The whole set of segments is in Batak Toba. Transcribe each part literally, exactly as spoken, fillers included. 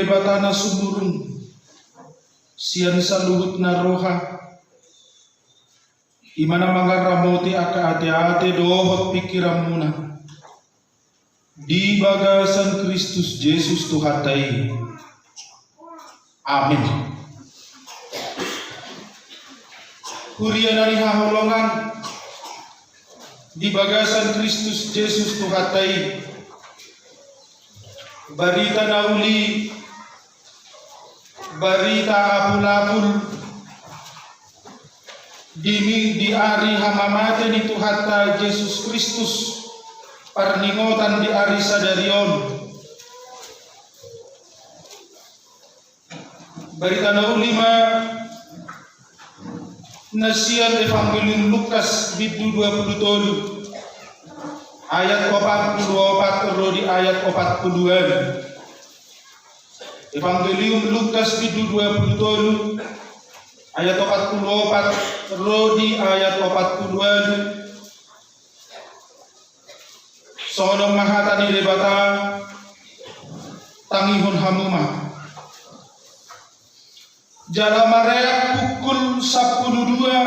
Debata na sumurung sian saluhut na roha, i ma na mangaramoti angka ateate dohot pingkiranmuna di bagasan Kristus Jesus Tuhanta i. Amin. Huria na hinaholongan di bagasan Kristus Jesus Tuhanta i, barita na uli, barita apulapul di, di ari hamamate ni Tuhanta Jesus Kristus, parningotan di ari sadari on. Barita na uli ma na sian Evangelium Lukas bindu dua pulu tolu, ayat opat pulu opat ro di ayat opat pulu ualu. Evangelium Lukas bindu dua pulu tolu, ayat opat pulu opat ro di ayat opat pulu ualu. Songon on ma hata ni Debata, tangihon hamu ma. Jala mareak pukul sampulu dua,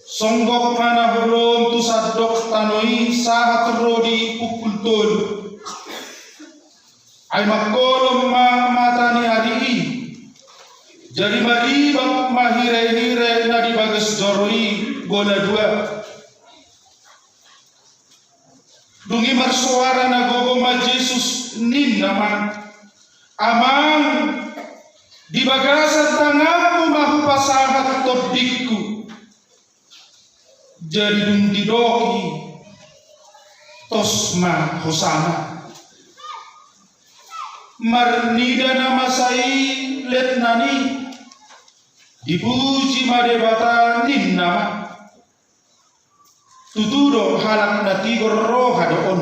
songgop ma na holom tu sandok tano i sahat ro di pukul tolu. Ai mangkolom ma mata ni ari i, jadi maribak ma hirehire na di bagas joro i bola dua. Dung i marsoara na gogo ma Jesus, ninna ma: Amang, di bagasan tanganmu ma hupasahat tondingku. Jadi dung didok i, tos ma hosana. Marnida na masa i letnan i, dipuji ma Debata, ninna ma: Tutu do halak na tigor roha do on.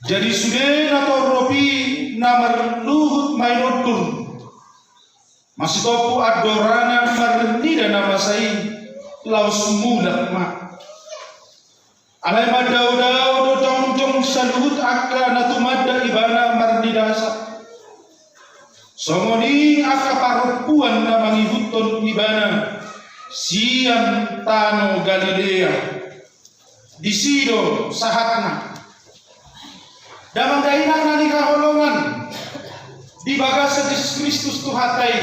Jadi sude na torop i na marluhut ma inondun. Masitompu andorana marnida na masa i, laos mulak ma. Alai mandaodao do jongjong saluhut angka na tumanda ibana marnidasa. Songon i angka parompuan na mangihuthon ibana sian tano Galilea. Disi do sahatna. Damang dainang na hinaholongan di bagasan Jesus Kristus Tuhanta i.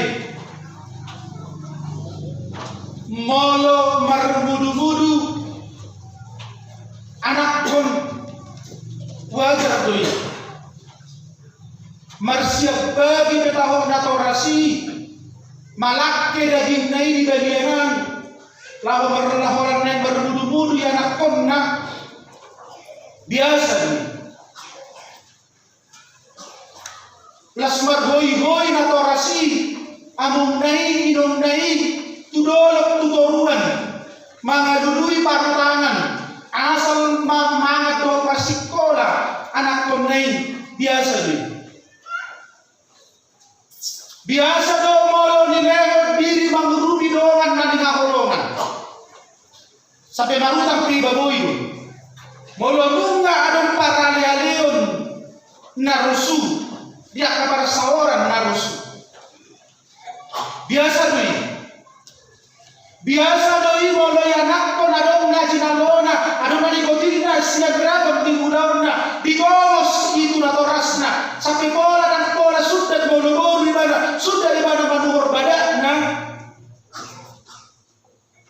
Molo marmudumudu anakkon, wajar do i. Marsiap bagi pe tahe natoras i, malangke dagingna i di balian an, laho mar-, laho holan naeng marmudumudu i anakkonna. Biasa do i. Las marhoihoi natoras i, amongna i, inongna i, tu dolok tu toruan, mangalului parutangan, asal ma-, mangan dohot marsikola anakkonna i. Biasa do i. Biasa do molo nilehon diri mangurupi dongan na hinaholongan, sampe marutang pe iba, boi do. Molo nunga adong paralealeon na rosu di angka parsaoran na rosu. Biasa do i. Biasa do i molo ianakhon adong na jinalona, adong na nigotilna sian ragam di ulaonna, ditongos i tu natorasna, sampe pola ndang pola sundat molo boru ibana, sundat ibana manuhor badakna.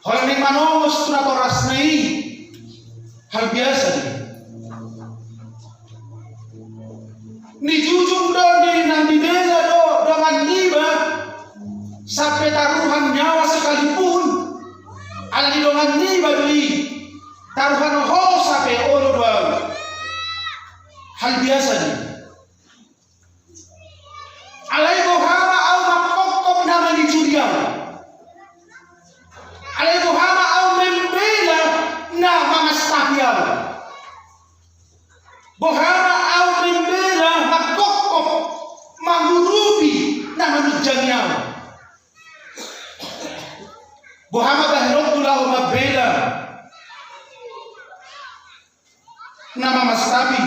Holan naeng manongos tu natorasna i, hal biasa do i. Nijujung do, ni nang dibela do dongan niba, sampe taruhan nyawa sekalipun, ala ni dongan niba do i, taruhan hosa pe, olo do au. Hal biasa do i. Alai boha ma au mangkophop na manijuri au? Alai boha ma au membela na mangastapi au? Boha ma au membela, mangkophop, mangurupi na manunjangi au? Boha ma bahenonku laho mambela na mangastapi,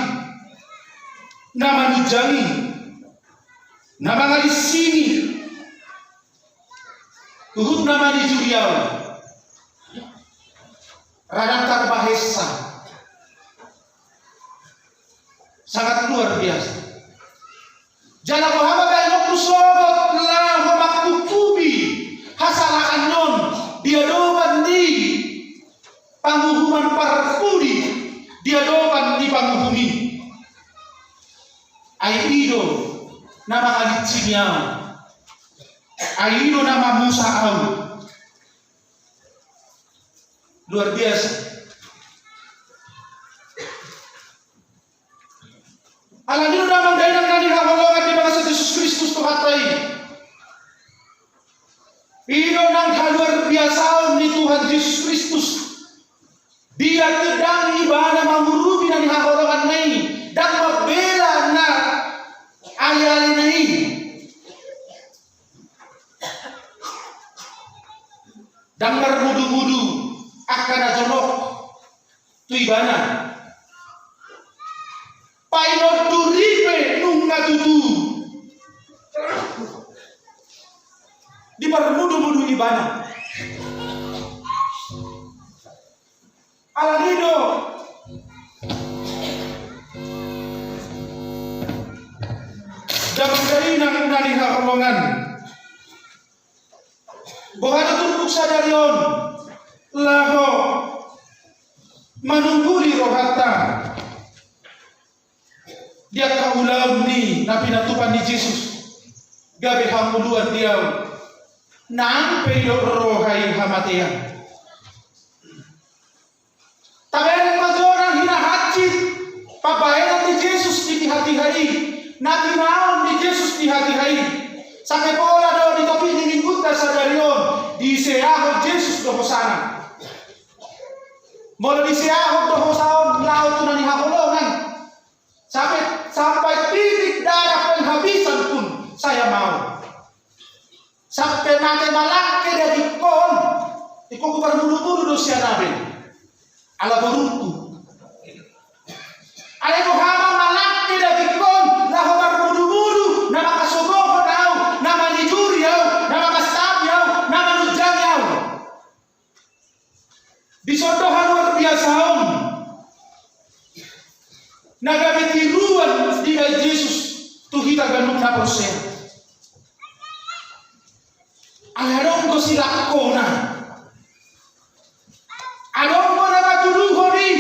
manunjangi, na mangalisihi, huhut na manijuri au. Ragam tarbahensa. Sangat luar biasa. Jala boha ma baenonku sogot laho mangkukupi hasalahan on di adopan ni panguhuman parpudi, di adopan ni panguhum i. Ai i do na mangalisihi au. Ai i do na mamusa au. Luar biasa. Alani i do damang dainang na hinaholongan di bagasan Jesus Kristus Tuhanta i. I do nang haluar biasaon ni Tuhan Jesus Kristus. Dia pe ndang ibana mangurupi na hinaholonganna i, ndang mambela na alealena i. Ndang marmudumudu angka na jonok tu ibana. Painonduri pe nunga tutu diparmudumudu ibana. Alani i do damang dainang na hinaholongan. Boha do turpuk sadari on laho manungguli rohanta di angka ulaon ni na pinatupa ni Jesus gabe hangoluan di au, nang pe didok roha i hamatean. Tabereng ma jo nang hinahansit pambahenan ni Jesus di hatiha i, na tinaon ni Jesus di hatiha i. Sangke pola do di topik ni minggunta sadari on, diseahon Jesus do hosana. Molo diseahon do hosa on laho tu na hinaholongan, sampai, sampai titik darah penghabisan pun saya mau. Sampe mate malangke dagingkon, ingkon huparmudumudu do sian Abel, ala borungku. Alai boha ma malangke dagingkon laho marmudumudu na mangkasogohon au, na manijuri au, na mangastapi au, na manunjangi au. Dison do haluar biasaon na gabe tiruan dibahen Jesus tu hita ganup na porsea. Alai adong do silangkona. Adong do na matuduhon i,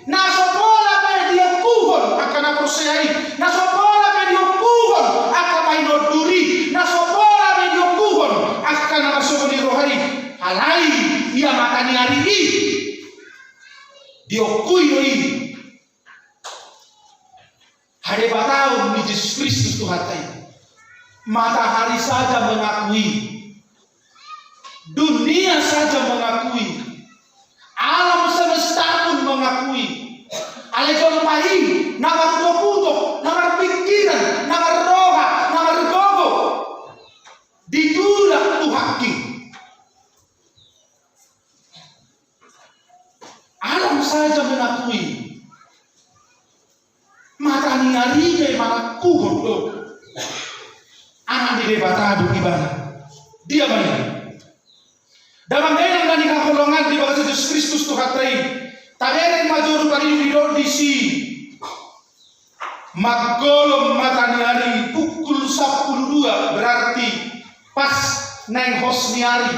na so pola pe diongkuhon angka na porsea i, na so pola pe diongkuhon angka painonduri, na so pola pe diongkuhon angka na marsogo ni roha i. Alai ia mata ni ari i diokkui do i. Hadebataon ni Jesus Kristus Tuhanta i. Matahari saja mengakui. Dunia saja mengakui. Alam semesta pun mengakui. Alai jolma i na marutok-utok, na marpingkiran, na marroha, na margogo, ditulak Tuhanki. Alam saja mengakui. Mata ni ari pe mangakuhon do. Anak ni Debata do ibana. Dia ma i. Damang dainang na hinaholongan di bagasan Jesus Kristus Tuhanta i. Tabereng ma jo rupani didok disi. Manggolom mata ni ari pukul sampulu dua, berarti pas naeng hos ni ari.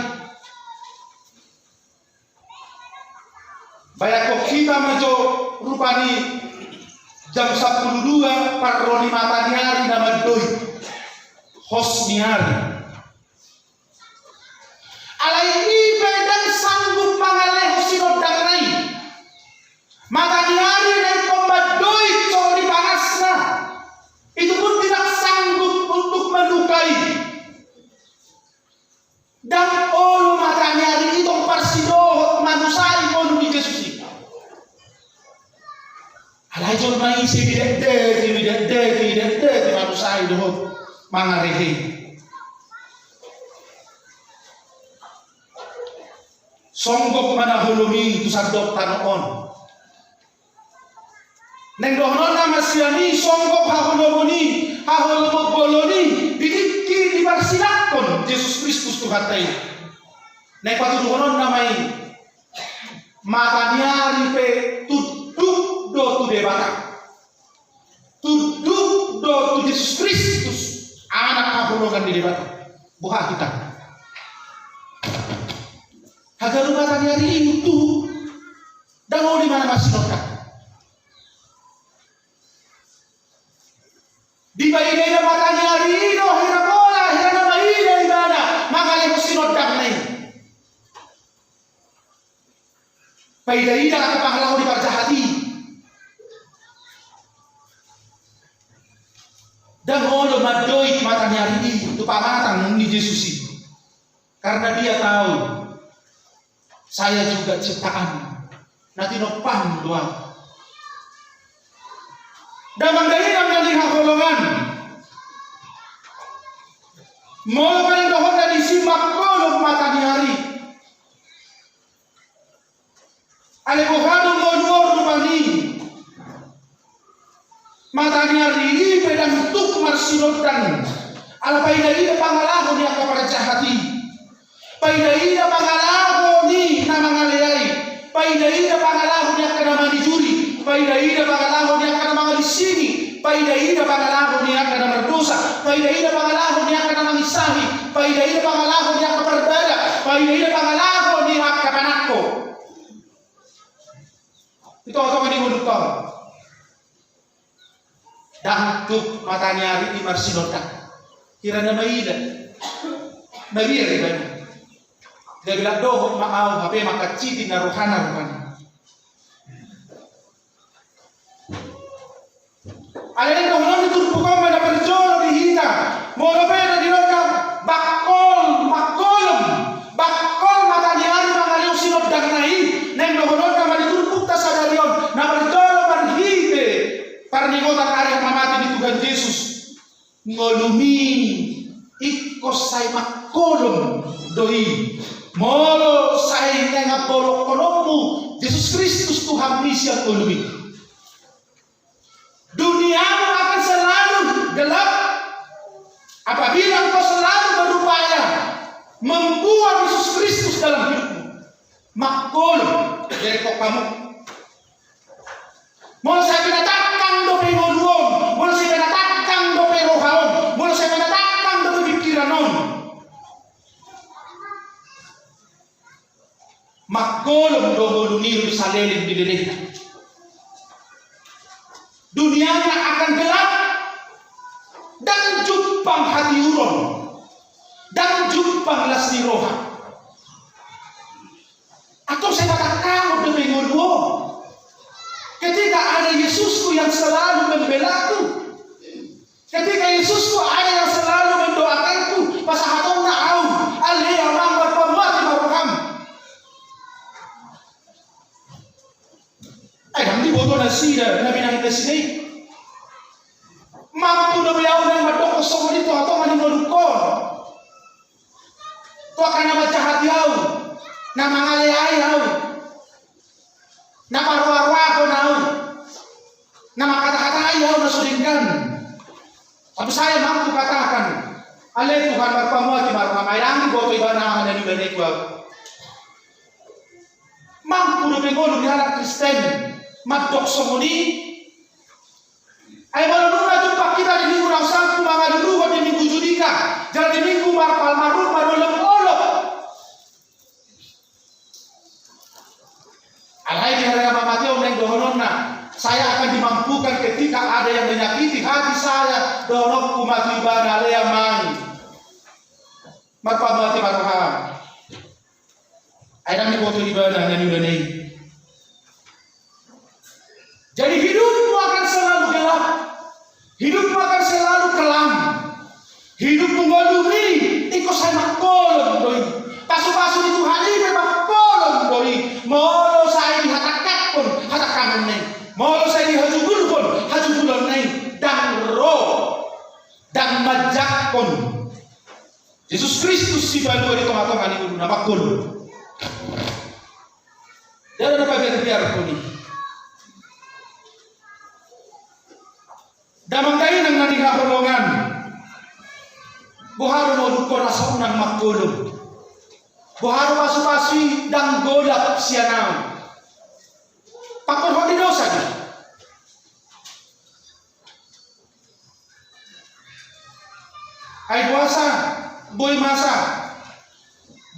Bayangkon hita ma jo rupani jam sampulu dua parro ni mata ni ari na mandoi. Hos ni ari. Alai i pe ndang sanggup mangalehon sinondangna i. Mata ni ari na ingkon mandoi songon i panasna. Itu pun tidak sanggup untuk melukai. Ndang olo mata ni ari i tong parsidohot manusai ngolu ni Jesus i. Alai jolma i sai didekdeki, didekdeki, didekdeki manusai dohot mangarehei. Songgop ma na holom i tu sandok tano on. Naeng dohononna ma sian i songgop haholomon i, haholomon bolon i, di tingki diparsilanghon Jesus Kristus Tuhanta i. Naeng patuduhononna ma i, mata ni ari pe tunduk do tu Debata. Tunduk do tu Jesus Kristus, Anak haholongan ni Debata. Boha hita? Hagaru mata ni ari i untuhu. Ndang olo i ma na marsinondang. Dipaida-ida mata ni ari i do hira pola, hira na maida ibana mangalehon sinondangna i. Paida-ida angka pangalaho ni parjahat i. Ndang olo mandok mata ni ari i tu pamatang ni Jesus i. Karena dia tahu, saya juga ciptaan na tinompahan do ahu. Damang dainang na hinaholongan, molo paling dohot na disi mangkolom mata ni ari. Alai boha do ngolu on rupani? Mata ni ari i pe ndang tuk marsinondang. Ala paida-ida pangalaho ni angka parjahat i. Paida-ida pangalaho ni na mangaleai. Paida-ida pangalaho ni angka na manijuri. Paida-ida pangalaho ni angka na mangalinsingi. Paida-ida pangalaho ni angka na mardosa. Paida-ida pangalaho ni angka na manginsahi. Paida-ida pangalaho ni angka parbada. Paida-ida pangalaho ni angka panangko. Di tonga-tonga ni ngolunta on. Ndang tuk mata ni ari i marsinondang. Hira na maida. Mabiar ibana. Gabe dohot ma ahu hape mangkansiti na rohana rupani. Alai naeng dohonon ni turpuk on ma na parjolo di hita. Molo pe na didok bangkol, mangkolom, bangkol mata ni ari mangalehon sinondangna i. Naeng dohononna ma di turpukta sadari on na parjolo marhite parningotan ari hamamate ni Tuhan Jesus. Ngolumi ingkon sai mangkolom do i. Molo sai naeng ambolongkononmu Jesus Kristus Tuhanmi sian ngolumi. Duniamu akan selalu gelap apabila engkau selalu berupaya membuang Yesus Kristus dalam hidupmu. Mangkolom, jadi kok kamu. Molo sai pinatangkang dope ngolu on, molo sai pinatangkang dope roha on, molo sai pinatangkang dope pikiran on. Mangkolom do ngolumi di saleleng ni lelengna. Dunianya akan gelap, ndang jumpang hatiuron, ndang jumpang las ni roha. Antong sai patangkanghon dope ngolu on. Ketika ada Yesusku yang selalu membelaku, ketika Yesusku ada yang selalu mendoakanku, pasahatonna ahu, ale Amang, marpamuati ma roham. Ai ndang diboto nasida na binahen nasida i. Mampu dope ahu naeng mandok songon i tu tonga-tonga ni ngolungkon. Tu angka na manjahati ahu, na mangaleai ahu, na paroa-roahon ahu, na mangkata-katai ahu na so denggan. Tapi saya mampu katakan, ale Tuhan, marpamuati ma roham. Ai ndang diboto ibana aha na nibahen ahu. Mampu dope ngolu ni halak Kristen mandok songon i. Ai molo nunga jumpang hita di minggu naung salpu mangaluluhon di minggu Judika, jala di minggu marpalmarun marolop-olop. Alai di hari hamamateon naeng dohononna, saya akan dimampukan ketika ada yang menyakiti hati saya, dohononku ma tu ibana, ale Amang, marpamuati ma roham. Ai ndang diboto ibana na niulana i. Jadi hidupmu akan selalu gelap. Hidupmu akan selalu kelam. Hidupmu, ngolumi ingkon sai mangkolom do i. Pasu-pasu ni Tuhan i pe mangkolom do i. Molo sai dihatangkanghon hatangkangonna i, molo sai dihajugulhon hajugulonna i, ndang ro, ndang manjangkon Jesus Kristus sipalua di tonga-tonga ni ngoluna, mangkolom. Jala na pabiar-biarhon i. Damang dainang na hinaholongan, boha do modungkon asa unang mangholom? Boha do pasupasu i ndang golap sian ahu? Pangkorhon ni dosa do. Ai boasa boi masa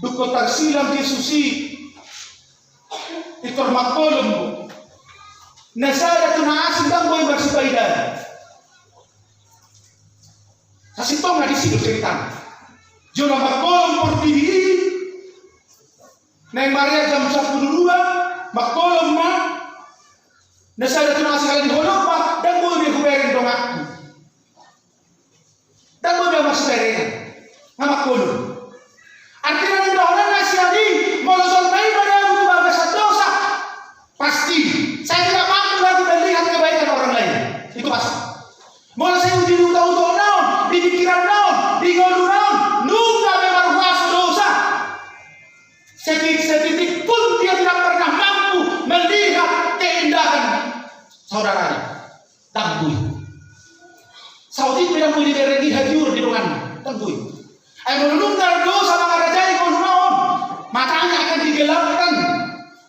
dungkon tarsilang Jesus i, ingkon mangholom do. Na sada tu na asing ndang boi marsipaidaan. Sasintongna disi do ceritana. Jolo mangholom portibi i, naeng mareak jam sampulu dua, mangholom ma. Na sada tu na asing, ala ni holom ma, ndang boi be hubereng donganku. Ndang boi be marsiberengan, nga mangholom. Artina ninna holan na sian i, molo jolma i madabu tu bagasan dosa, pasti saya tidak mampu lagi melihat kebaikan orang lain. Itu pasti. Molo sai di uta-uta on, di pikiran on, di ngolu on, nunga be marhuaso dosa, setitik-setitik pun dia tidak pernah mampu melihat keindahan saudaranya. Ndang boi. Saotik pe ndang boi dibereng i hatiuron ni donganna. Ndang boi. Ai molo nunga dosa mangarajai ngoluna on, matanya akan digelapkan.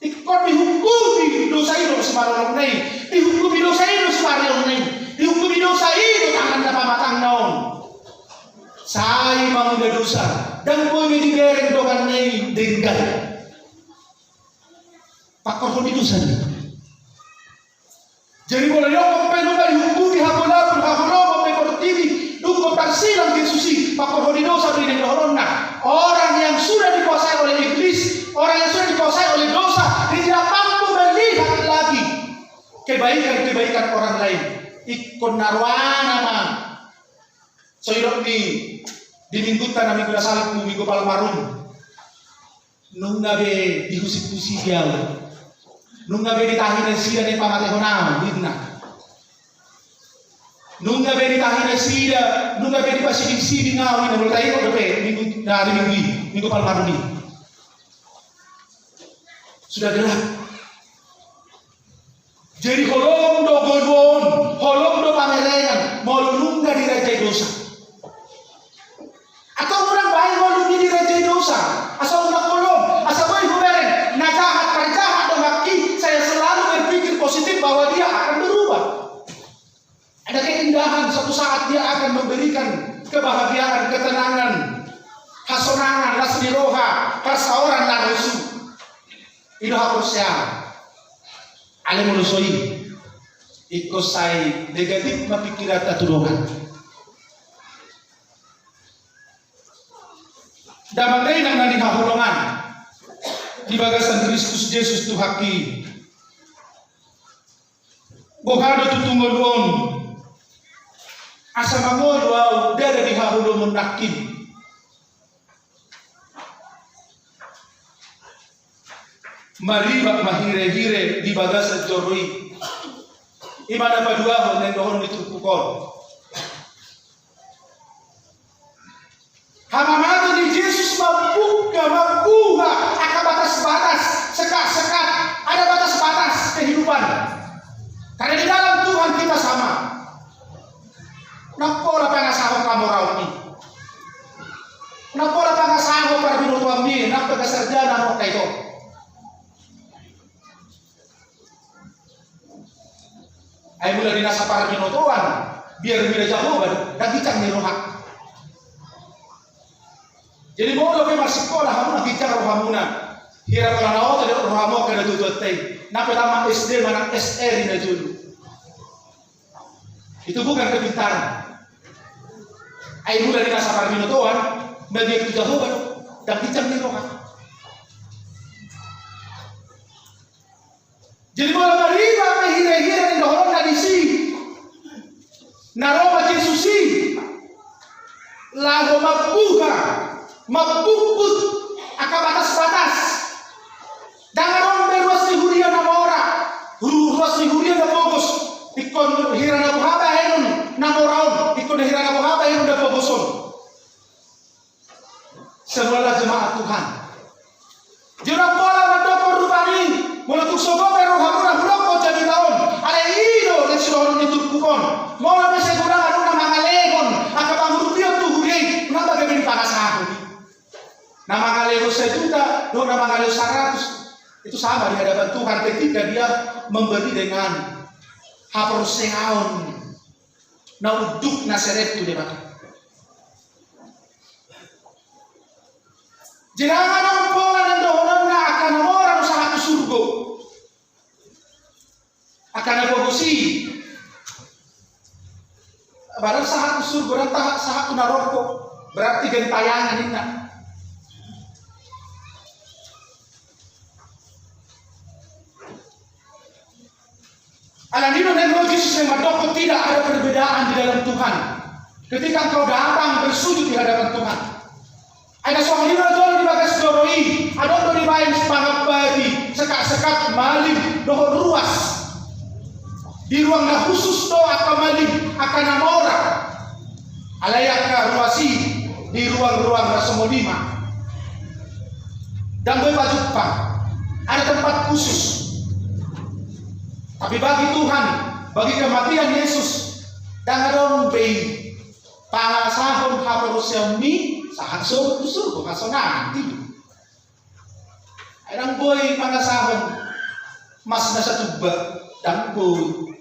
Ingkon dihukumi dosa i do simarorongna i. Dihukumi dosa i do simarorongna i. Dihukumi dosa i do tangan na pamatangna on. Sai mangula dosa, ndang boi be dibereng donganna i denggan. Pangkorhon ni dosa do i. Jadi molo didok pe nunga dihukumi haholomon, haholomon pe portibi, dungkon tarsilang Jesus i, pangkorhon ni dosa do i, ninna holonna. Orang yang sudah dikuasai oleh iblis, orang yang sudah dikuasai oleh dosa, dia tidak mampu melihat lagi kebaikan-kebaikan orang lain. Ingkon na roa nama. So didok di, di minggunta na minggu na salpu, Minggu Palmarum. Nunga be dihusip-husipi ahu. Nunga be ditahi nasida na pamatehon ahu, ninna. Nunga be ditahi nasida, nunga be dipasiding-siding ahu, ninna. Molo taingot dope minggu, na ari Minggu i, Minggu Palmarum i. Sudah gelap. Jadi holom do ngolu on, holom do pamerengan, molo nunga dirajai dosa. Atau unang bahen ngolum i dirajai dosa, asa unang holom, asa boi hubereng na jahat, parjahat donganki, saya selalu berpikir positif bahwa dia akan berubah. Ada keindahan, satu saat dia akan memberikan kebahagiaan, ketenangan, hasonangan, las ni roha, parsaoran na rosu. I do haporseaon. Alai molo so i, ingkon sai negatif ma pikiranta tu dongan. Damang dainang na hinaholongan di bagasan Kristus Jesus Tuhanki. Boha do tutu ngolu on, asa mangolu ahu ndada di haholomon nangkin? Maribak ma hirehire di bagasan joro i. I ma na paduahon na nindohon ni turpuk on. Hamamate ni Jesus mambuka, mambuka angka batas-batas, sekat-sekat, ada batas-batas kehidupan. Karena di dalam Tuhan kita sama. Ndang pola pangasahon hamoraon i. Ndang pola pangasahon parbinotoan i, ndang pe sarjana mo angka ito. Ai mula di nasa parbinotoan, biar mida Jahowa, ndang ginjang ni roha. Jadi molo pe marsikola hamu, ndang ginjang rohamuna. Hira pola na oto do rohamu angka natuatuanta i. Ndang pe tamat S D manang S R i na jolo. Itu bukan kepintaran. Ai mula di nasa parbinotoan, mabiar tu Jahowa do, ndang ginjang ni roha. Jadi molo maribak pe hirehire na nindohononna disi, na ro ma Jesus i laho mambuka, mambuka angka batas-batas. Ndang adong be ruas ni huria na mora, ru-, ruas ni huria na pogos. Ingkon hira na boha bahenon na mora on, ingkon hira na boha bahenon na pogos on. Semualah jemaat Tuhan. Dia ndang pola mandok rupani, molo tung so gok be rohamuna hudokkon jamita on, alai i do na sidohonon ni turpuk on. Molo pe sai Dohot na mangalehon saratus, itu sama di hadapan Tuhan ketika dia memberi dengan haporseaon na unduk, na serep tu Debata. Jala adong pola na dohononna angka na mora do sahat tu surgo. Angka na pogos i, padahal sahat tu surgo, ndang sahat tu naroko, berarti gentayangan ninna. Alani i do naeng ro Jesus naeng mandok, tidak ada perbedaan di dalam Tuhan. Ketika engkau datang bersujud di hadapan Tuhan, ai na songon i do na jolo di bagas joro i, adong do dibaen pangambati, sekat-sekat, malim dohot ruas. Di ruang na khusus do angka malim, angka na mora. Alai angka ruas i di ruang-ruang na songon i ma. Ndang boi pajumpang, ada tempat khusus. Tapi bagi Tuhan, bagi kematian Yesus, ndang adong be i pangasahon haporseaonmi sahat tu surgo, hasonangan i. Ai ndang boi mangasahon mas na satumba, ndang boi.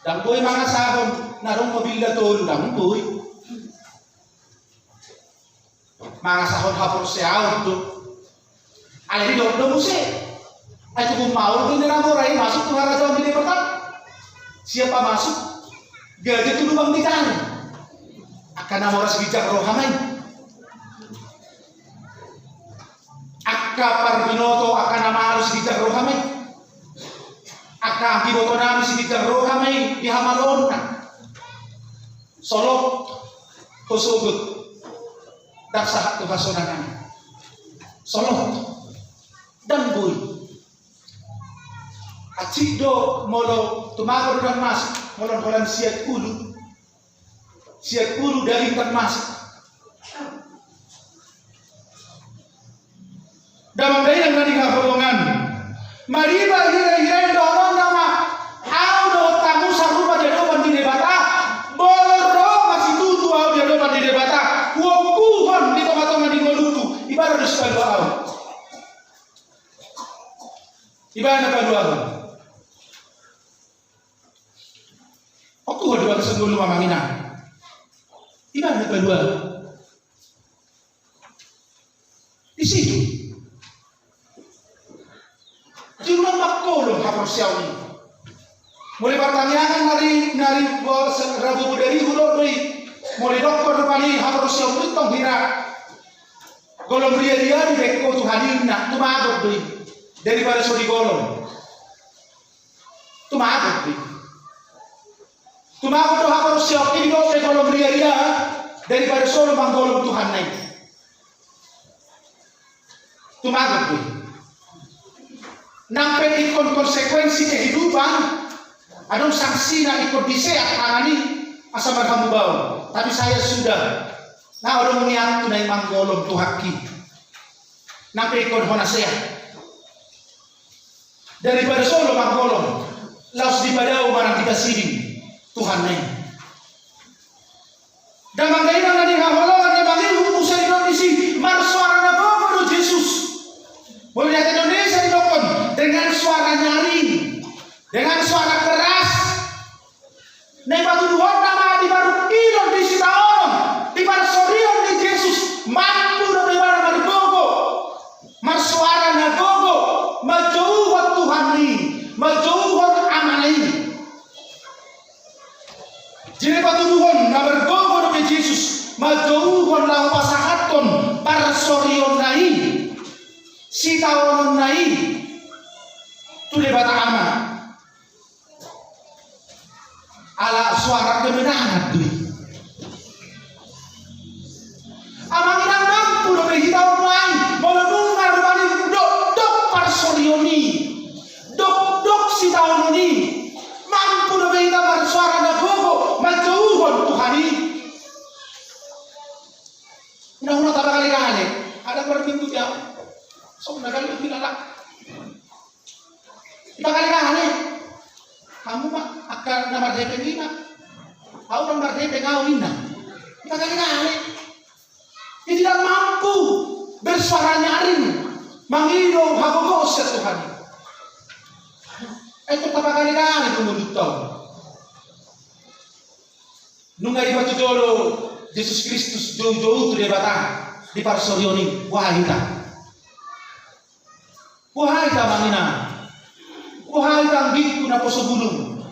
Ndang boi mangasahon na adong mobilna tolu, ndang boi. Mangasahon haporseaon do. Alai didok do muse, ai tung maol do na mora i masuk tu harajaon ni Debata. Siapa masuk? Gajah tu lubang ditarik. Angka na mora siginjang roha ma i. Angka parbinoto, angka na malo siginjang roha ma i. Angka ibotonami siginjang roha ma i di hamaloonna. Solot ho sogot, ndang sahat tu hasonangan. Solot, ndang boi. Hansit do molo tumagon do ndang masuk, molo holan sian ulu, sian ulu daging ndang masuk. Damang dainang na hinaholongan, mariba hira-hira dohononna ma, au dohot hamu sarupa di adopan ni Debata. Molo ro ma situtu au di adopan ni Debata, huongkuhon di tonga-tonga ni ngolungku, ibana do sipalua au. Ibana paluahon. Ongkuhon di bagasan ngolu, amang inang. Ibana paluahon. Disi do. Di ruang mangkolom haporseaon i. Molo partangiangan nari, nari bo-, se-, rabu bodari hudok do i. Molo didokkon rupani haporseaon i tong hira. Golom riaria dibaen ho Tuhan i, ninna, tumagon do i. Daripada so digolom. Tumagon do i. Tumagon do haporseaon i, didok pe golom riaria, daripada so manggolom Tuhanna i. Tumagon do i. Nang pe ingkon konsekuensi kehidupan, adong sanksina ingkon diseat tangan i asa marhamubaon. Tapi saya sudah, na adong niatku na i manggolom Tuhanki. Nang pe ingkon hona seat. Daripada so do manggolom, laos dipadao manang dipasiding Tuhanna i. Damang dainang na hinaholongan, na mangihut muse, didok disi, marsoara na gogo do Jesus. Molo di hata Indonesia didokkon, dengan suara nyaring, dengan suara keras. Na ipatuduhonna ma di parungkilon, di sitaonon, di parsorion ni Jesus, mampu dope ibana margogo. Marsoara na gogo, manjouhon Tuhan i, manjouhon Amana i. Jadi patuduhon na margogo dope Jesus, manjouhon laho pasahathon parsorionna i, sitaononna i, tu Debata Ama. Ala soara kemenangan do i. Amang inang, mampu dope hita on nuaeng, molo nunga rupani dokdok parsorion i, dokdok sitaonon i, mampu dope hita marsoara na gogo manjouhon Tuhan i. Unang, unang tapagale-gale, ada parminggu dia. So na galu kilala. Ipagale-gale. Hamu ma angka na marhepeng i ma. Au ndang marhepeng au, ninna. Ipagale-gale. Ia tidak mampu. Ber-, suaranya aring, mangido hagogoon sian Tuhan i. Ai tung tapakali-kali tu ngolunta on. Nunga dipatujolo Jesus Kristus joujou tu Debata di parsorion i, boha hita? Boha hita amang inang? Boha hita anggingku naposo bulung?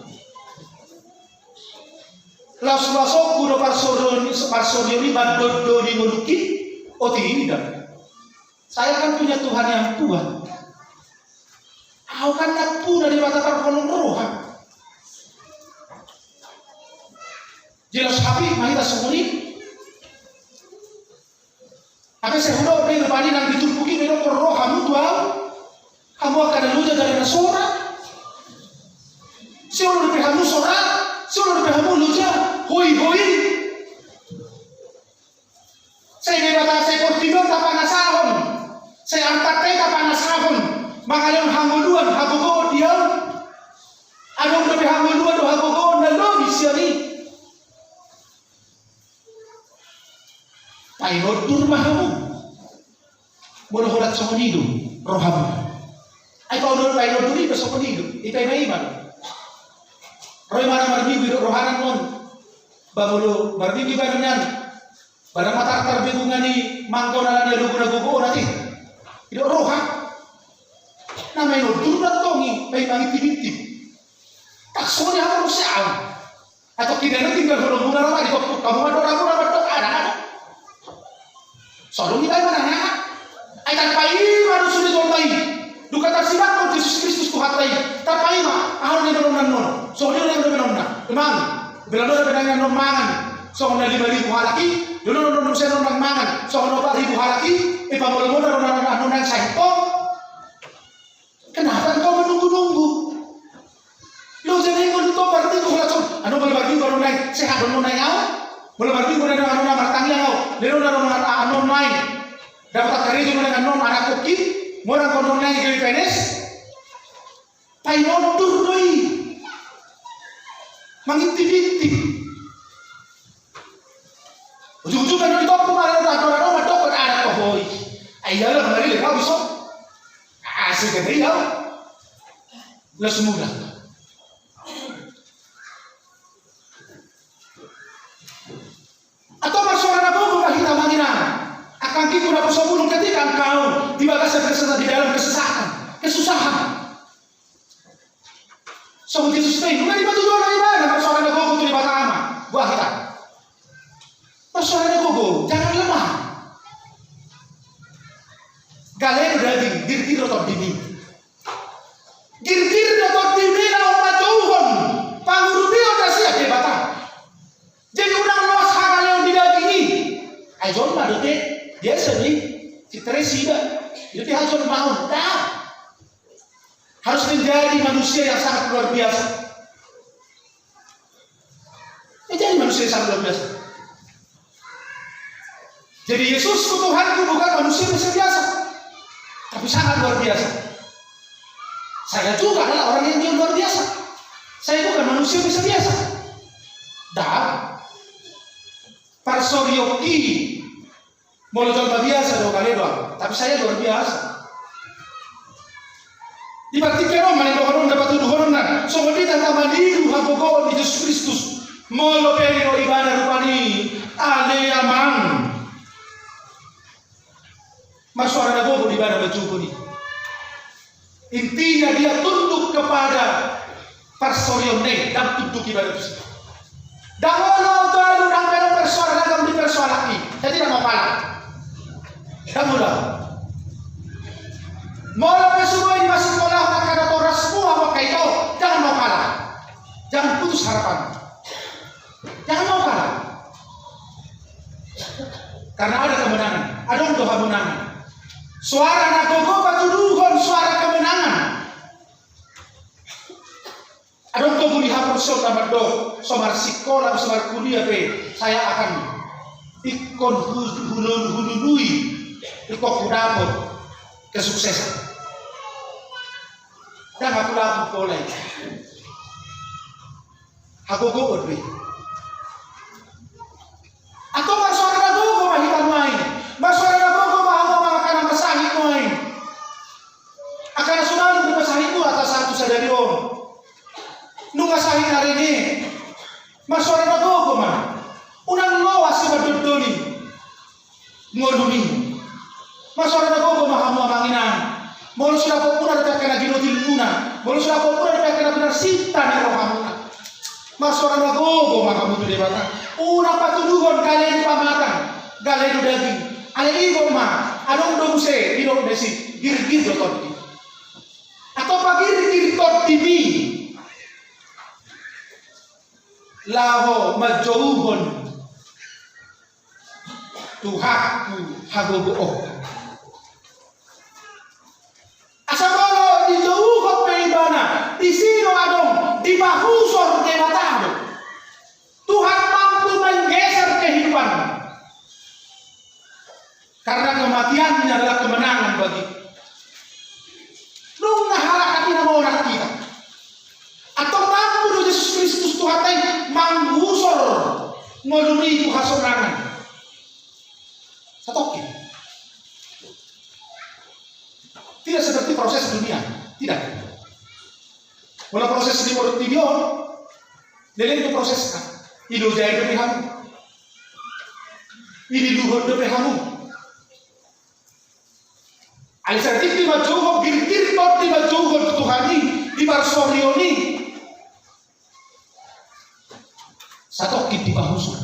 Laos-laosonku do parsorion i, parsorion i mandondoni ngolungki? O tidak. Saya kan punya Tuhan yang kuat. Ahu kan nampuna Debata parholong roha. Jelas hape ma hita songon i. Hape sai hudok be rupani nang di turpuk i, be dokkon rohamu tu ahu. Hamu angka na loja jala na sora. Sai olo dope hamu sora, sai olo dope hamu loja, hoihoi. Sai Debata, sai portibi on tapangasahon, sai artanta i tapangasahon, mangalehon hangoluan hagogoon di ahu. Adong dope hangoluan dohot hagogoon na lobi sian i. Painondur ma hamu. Molo holan songon i do rohamu. Ai painondur, painondur i pe songon i do. Ipaima-ima do. Ro ibana marminggu, didok rohana annon. Ba molo marminggu ibana nian, ba ndang ma tartar be nunga ni manggaon alani alogo na gogo on ate. Didok roha. Na main on duru na tong i, paima mangintip-intip. Tak songon i hamu muse ahu. Atau kidana tinggal holong muna rama di toktok kamu, mandok ramu na mandok ada ada. Solo ni bai mana nana. Ai tanpa i ma do sude tolta i. Duka tarsidangkon Jesus Kristus Tuhanta i. Tanpa i ma, aha do na ibaen on annon? Songon i do na ibaen on annon. Emang, belanona benang annon mangan songon na lima ribu halak i. Belanona annon muse annon mangan songon na opat ribu halak i. Ipamolomona do na annon nang sahit on. Kenapa engkau menunggu-nunggu? Loja do i ngolunta on marminggu holan songon. Annon molo marminggu annon nai, sehat do annon nai ahu. Molo marminggu annon nai, annon nai martangiang ahu. Lelona do annon nai. Dapotan karejo do annon nai, annon anak oki. Molo annon nai gabe P N S. Painondur do i. Mangintip-intip. Ujung-ujungna do ditopot ma, lalu tadora do mandok, ada pohoi. Ai iyalah, mari le kau iso. Asik kan dia. Las muda. Atau marsuara na gogo ma hita amang inang, angka anggingku naposo bulung, ketika engkau di bagasan kesusahan, di dalam kesusahan, kesusahan. Songon Jesus pe, nunga dipatujolo ibana marsuara na gogo tu Debata Ama. Boha hita? Marsuara na gogo, jangan lemah. Gale do daging, girgir do tondimi. Girgir do tondimi laho manjouhon pangurupion na sian Debata. Jadi unang loas hagaleon di daging i. Ai jolma do te, biasa do i. Stres iba. Jadi hajon mahon. Dah. Harus menjadi manusia yang sangat luar biasa. Menjadi manusia yang sangat luar biasa. Jadi Yesusku, Tuhanku bukan manusia biasa-biasa, tapi sangat luar biasa. Saya juga adalah orang yang luar biasa. Saya bukan manusia biasa-biasa. Dan parsorion i, molo jolma biasa do, kale do, tapi saya luar biasa. Di partingkian on ma na dohononna, patuduhononna, songon i tanda mangido hagogoon ni Jesus Kristus. Molo pe didok ibana rupani, ale amang. Marsuara na gogo do ibana manjouhon i. Intinya dia tunduk kepada parsorionna i, ndang tunduk ibana tu si. Ndang olo baru ndang baru marsuara na gok di parsoalan i. Jadi ndang masalah. Ndang olo. Molo pe sude i masih pola maka na torasmu apa kaito, jangan mau kalah. Jangan putus harapan. Jangan mau kalah. Karena ada kemenangan. Adong do hamonangan. Suara na gogo patuduhon suara kemenangan. Adong do guru haporseaon na mandok, so marsikola, so markuliah pe, saya akan ingkon hu-, hulul-, hulului, ingkon hudapot kesuksesan. Ndang aku laku pola i. Hagogoon do i. Atau marsuara na gogo ma hita nuaeng. Marsuara na gogo ma hamu amang angka na ngolumi. Marsuara na gogo ma hamu amang inang. Molo so dapotmuna dope angka na giot ilmuna, molo so dapotmuna dope angka na pinarsinta ni rohamuna, marsuara na gogo ma hamu tu Debata. Unang patuduhon gale do pamatang, gale do daging. Alai ingot ma, adong do muse didok na disi, girgir do tondi. Antong pagirgir tondimi laho manjouhon Tuhanku hagogoonku. Asa molo dijouhon pe ibana, disi do adong, dipahusor Debata do. Tuhan mampu menggeser kehidupanmu. Karena kematiannya adalah kemenangan bagiku. Nunga halak atina monang hita. Antong mampu do Jesus Kristus Tuhanta i manghusor ngolumi tu hasonangan. Satongkin. Tidak seperti proses dunia. Tidak. Molo proses di portibi on, leleng do prosesna. Dilojai dope hamu. Diluhon dope hamu. Alai sadia pe manjouhon, girgir tondi manjouhon Tuhan i di parsorion i. Satongkin dipahusor.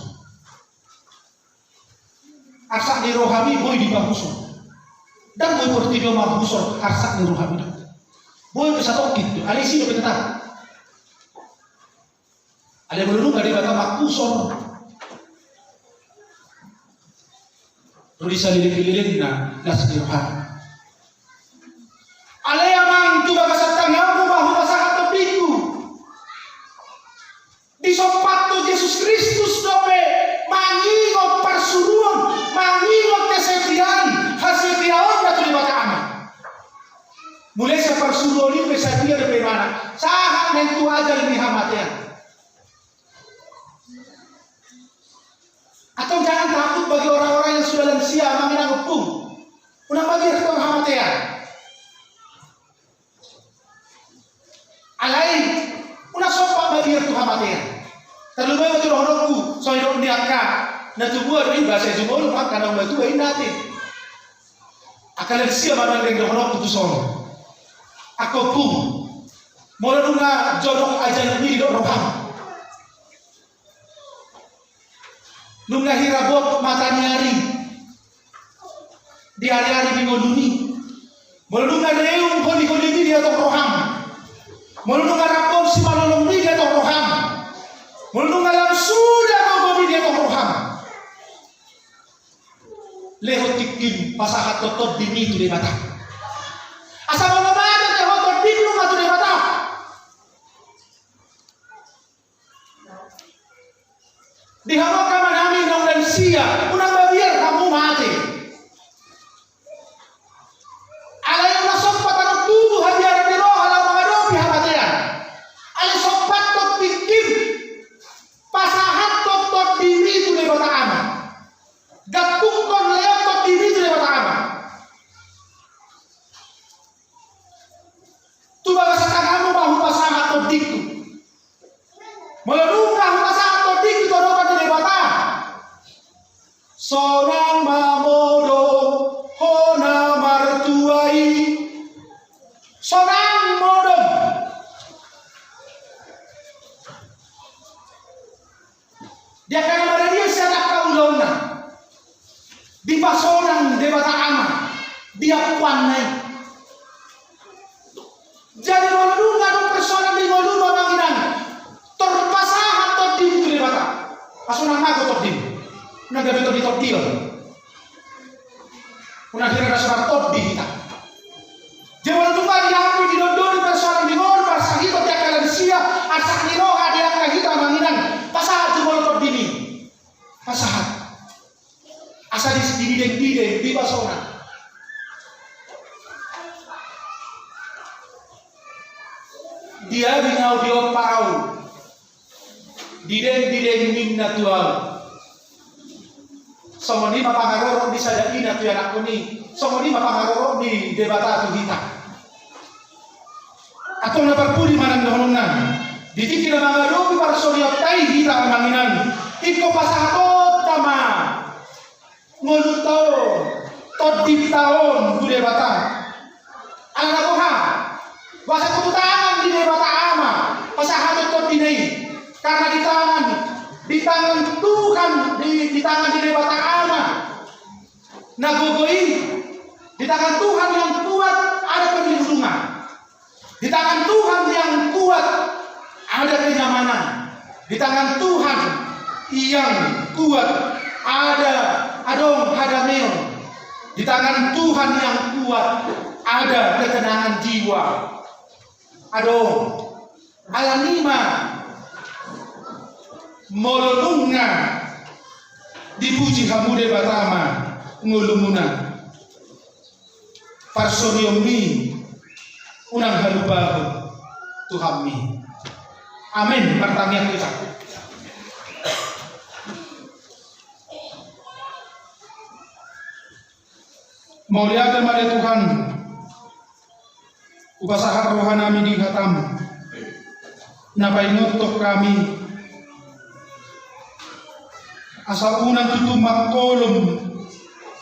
Arsak ni rohami boi dipahusor. Ndang boi portibi on manghusor arsak ni rohami. Boi pe satongkin do, alai isi dope tetap. Alai molo nunga Debata manghusor, ro di saleleng ni lelengna las ni rohana. Alai amang, tu bagasan tanganmu ma hupasahat tondingku. Disompathon Jesus Kristus dope mangingot parsuruon, mangingot kesetiaan, hasetiaonna tu Debata Ama. Mulai sian parsuruon i pe sadia dope ibana, sahat nang tu ajal ni hamatean. Antong jangan takut bagi orang-orang yang sudah lansia, amang inang, ompung. Unang mabiar tu hamatean. Alai unang sompat mabiar tu hamatean. Tarlumobi ma tu dohononku, songon didok ni angka na tubu do i, bahasa jumolo ma angka na matua i nate. Angka lansia ma na naeng dohononku tu son. Angka ompung, molo nunga jonok ajalmi, didok roham, nunga hira bot mata ni ari di ari-ari ni ngolumi, molo nunga reum holi-holimi di atong roham, molo nunga rap simalolongmi di atong roham, molo nunga lam suda gogomi di atong roham, lehon tingkim, pasahathon tondimi tu Debata. Asa molo mate, lehon tondimi ma tu Debata. Di hamu angka amanami naung lansia, unang mabiar hamu mate. Alai unang sompat adong tubu habiaran ni roha laho mangadopi hamatean. Alai sompathon tingkim, pasahathon tondimi tu Debata Ama. Gantunghon, lehon tondimi tu Debata Ama. Tu bagasan tanganmu ma hupasahat tondingku. Molo nunga hupasahat tondingku tu adopan ni Debata, sonang ma modom hona martua i. Sonang modom. Di angka na maradian sian angka ulaonna, dipasonang Debata Ama di ampuanna i. Jadi molo nunga adong persoalan di ngolum, amang inang, tor pasahat tondim tu Debata. Asa unang mago tondim, unang gabe tondi-tondion. Unang hira na so martondi hita. Jadi molo nunga diampui, didondoli persoalan di ngolu, marsahiton di angka lansia, arsak ni roha di angka hita, amang inang, pasahat jumolo tondimi. Pasahat. Asa di, didideng-dideng, dipasonang. Diabing ahu, diompa ahu, dideng-dideng ninna tu ahu. Songon i ma pangarorot ni sada ina tu ianakhon i, songon i ma pangarorot ni Debata tu hita. Antong na parpudi ma nang dohononna, di tingki na mangadopi parsorionta i hita, amang inang, ingkon pasahatonta ma ngolunta on Cipta on tu Debata. Ala na boha? Boasa tu tangan ni Debata Ama pasahaton tondina i? Karena di tangan, di tangan Tuhan, di, di tangan ni Debata Ama na gogo i, di tangan Tuhan yang kuat ada perlindungan. Di tangan Tuhan yang kuat ada kenyamanan. Di tangan Tuhan yang kuat ada, adong hadameon. Di tangan Tuhan yang kuat ada ketenangan jiwa. Adong. Ala ni i ma, molo nunga dipuji hamu Debata Ama ngolumuna, parsorionmi unang halupahon tu hami. Amen. Martangiang hita. Mauliate ma ale Tuhan, hupasahat rohanami di hatam, na paingothon hami, asa unang tutu mangholom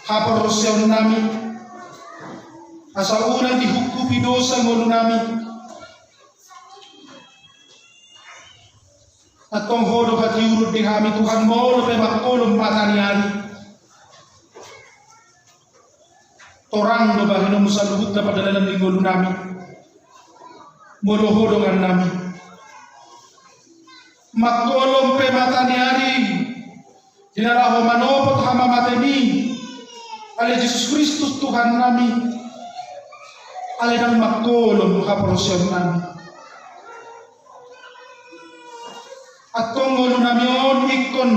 haporseaonnami, asa unang dihungkupi dosa ngolunami. Antong Ho do hatiuron di hami Tuhan, molo pe mangholom mata ni ari. Torang do bahenonmu saluhutna pardalanan ni ngolunami. Molo Ho dongannami. Mangholom pe mata ni ari, di na laho manopot hamamatemi, ale Jesus Kristus Tuhannami, ale ndang mangholom haporseaonnami. Antong ngolunami on ingkon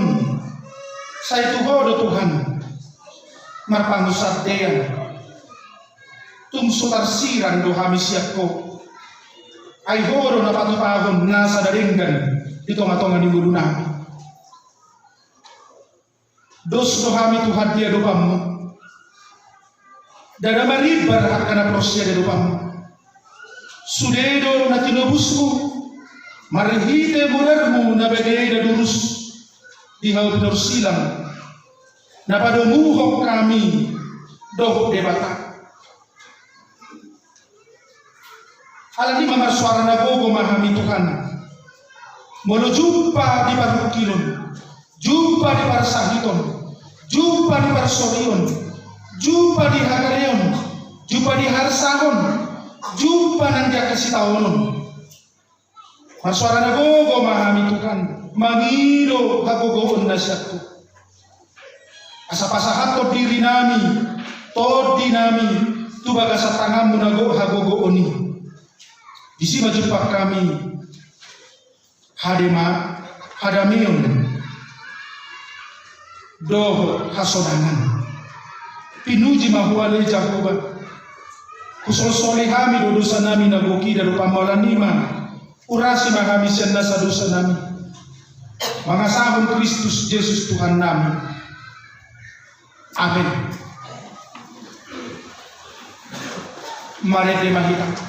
sai tu Ho do Tuhan marpangunsandean. Tung so tarsirang do hami sian Ho. Ai Ho do na patupahon nasa na denggan di tongatonga ni ngolunami. Dos do hami Tuhan di adopanmu. Ndada marimbar angka na porsea di adopanmu. Sude do na tinobusmu marhite mudarmu na bege na durus di hau pinorsilang, na padomuhon hami dohot Debata. Alani i ma marsoara na gogo ma hami Tuhan. Molo jumpa di parungkilon, jumpa di parsahiton, jumpa di parsorion, jumpa di hagaleon, jumpa di harsahon, jumpa nang di angka sitaonon. Marsoara na gogo ma hami Tuhan, mangido hagogoon na sian Ho. Asa pasahathon dirinami, tondinami, tu bagasan tanganmu na gogo hagogoon i. Disi ma jumpang hami hadema, hadameon dohot hasonangan. Pinuji ma Ho ale Jahowa. Husolsoli hami do dosanami na gok i di adopanmu, alani i ma urasi ma hami sian nasa dosanami. Mangasahon Kristus Jesus Tuhannami. Amen. Marende ma hita.